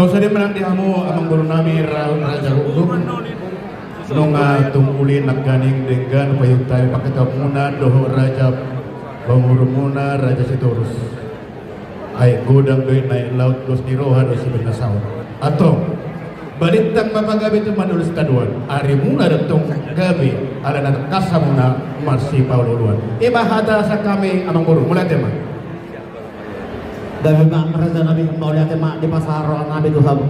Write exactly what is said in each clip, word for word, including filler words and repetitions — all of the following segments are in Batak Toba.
Sadia ma nang di hamu amangboru nami Ra-, Raja Hunduk. Nunga tung uli nangkaning denggan paihuthon hami pangkataion muna dohot raja pamoruon muna Raja Sitorus. Aek godang do i na aek laut, dos ni roha do sibaen na saut. Antong, balintang ma pagabe tu manulus tadoan. Arimuna do tong gabe ala na tangkas hamuna marsipaolooloan. I ma hata sian hami amangboru, mauliate ma. Gabe ma raja nami, mauliate ma di pasahat roha nami tu hamu.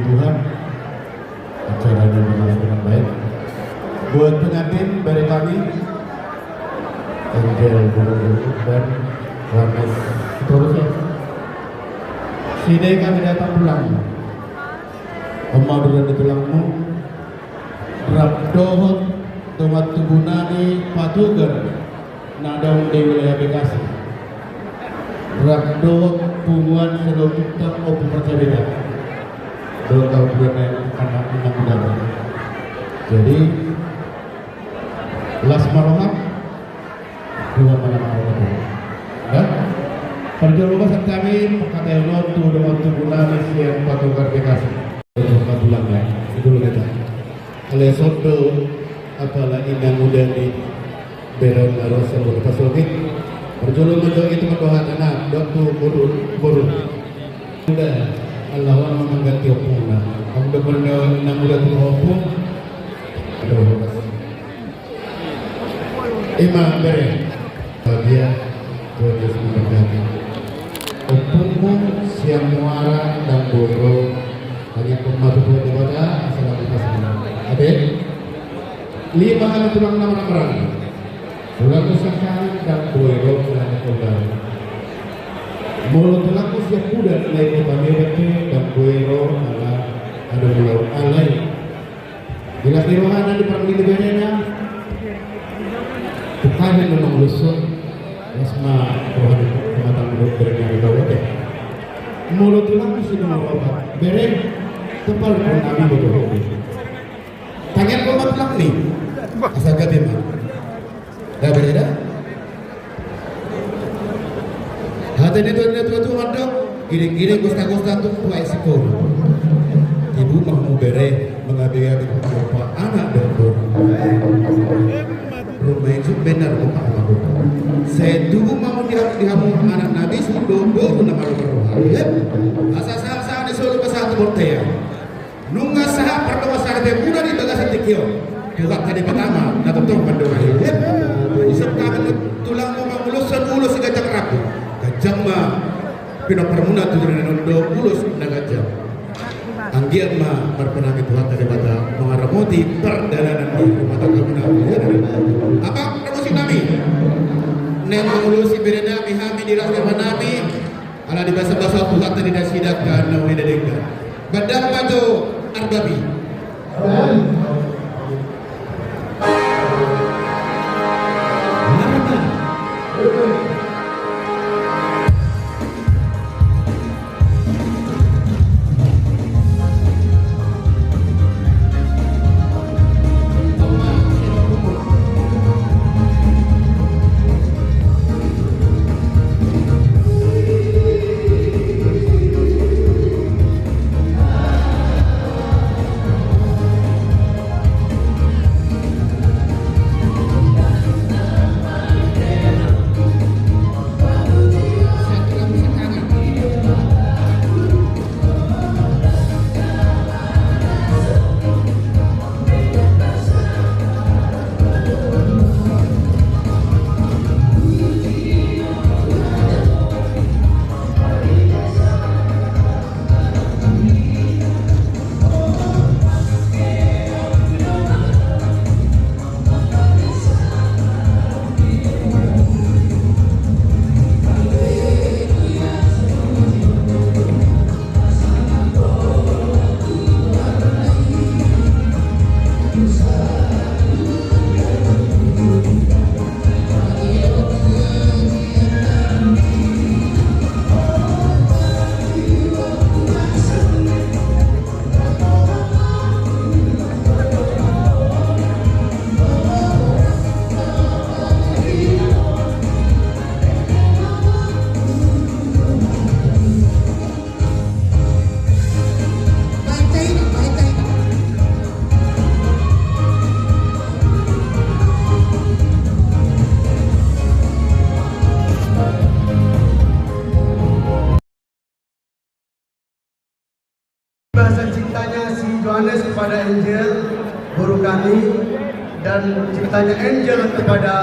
Tuhan, acaranya berlangsung dengan baik. Buat pengantin, bere kami, Angel, Bro, dan Rames, seterusnya. Sude kami datang pulang. Oma, dura di tulangmu, rap dohot dongan tubu nami Patogar na adong di wilayah Bekasi. Rap dohot punguan Siahaan Tungtang, Ompu Parjabeta. Dua tahun bulan yang anak anak muda. Jadi, las ma roham, dua malam malam. Ya? Parjolo ma sian hami pangkataion on tu dongan tubu nami sian Patogar Bekasi. Tulang ya, itu dulu kita. Alai songon do apala inang muda ni bere na ro sian boru Pasogit. Parjolo ma jo i tu mandohata na, dohot tu boru, boru. Uda, ala on ma mangganti ompungna. Amu do boru na, inang muda tu ompung. Aduh. Ima bere. Bahagia. Tuhan Yesus memberkati. Ompungmu sian Muara ndang boi ro. Hanya pematu buat Debata, asal aku kasih. Ade. Lima hami tulang na marhahamaranggi. Tulangku sian Sahang ndang boi ro, ala ni Toga. Molo tulangku sian Pudak na i Kota Medan pe, ndang boi ro, ala adong ulaon, alai. Di las ni rohana, di parminggu ni berena. Tukana na mangulushon. Las ma roha ni pamatang ni berena di bawah te. Molo tulangku sian Muara, bere, tepal pun kami bodoh. Tangiangkon ma tulang ni. Asa gabe ma. Gabe da. Hata ni tuan, tuan, tuan, mandok. Giring-giring, gosta-gosta, tung tuai sipon. Tibu ma hamu bere, mangabe-abe, anak dan boru. Rumah itu benar, rumah aku. Sai tubu ma hamu di, di hamu anak na bisuk do boru na marroha. Asa sahang-sahang ni solu pasahat tu bontean. Nunga sahat pardongansaripeonmuna di bagasan tingki on. Tuhanta Debata ma na tongtong mandongani. Isop tangan tulangmu mangulushon ulos si ganjang rambu. Ganjang ma pinomparmuna tu rinanmuna do ulos na ganjang. Anggiat ma marpanangi Tuhanta Debata mangaramoti pardalanan ni rumah tanggamuna. Apa na musik nami? Naeng mangulosi bere nami hami di las ni roha nami. Ala dibasabasa Tuhanta di nasida angka na uli na denggan. Bahen ma jo arbabi. Bahasa cintanya si Johannes kepada Angel, boru kami, dan cintanya Angel kepada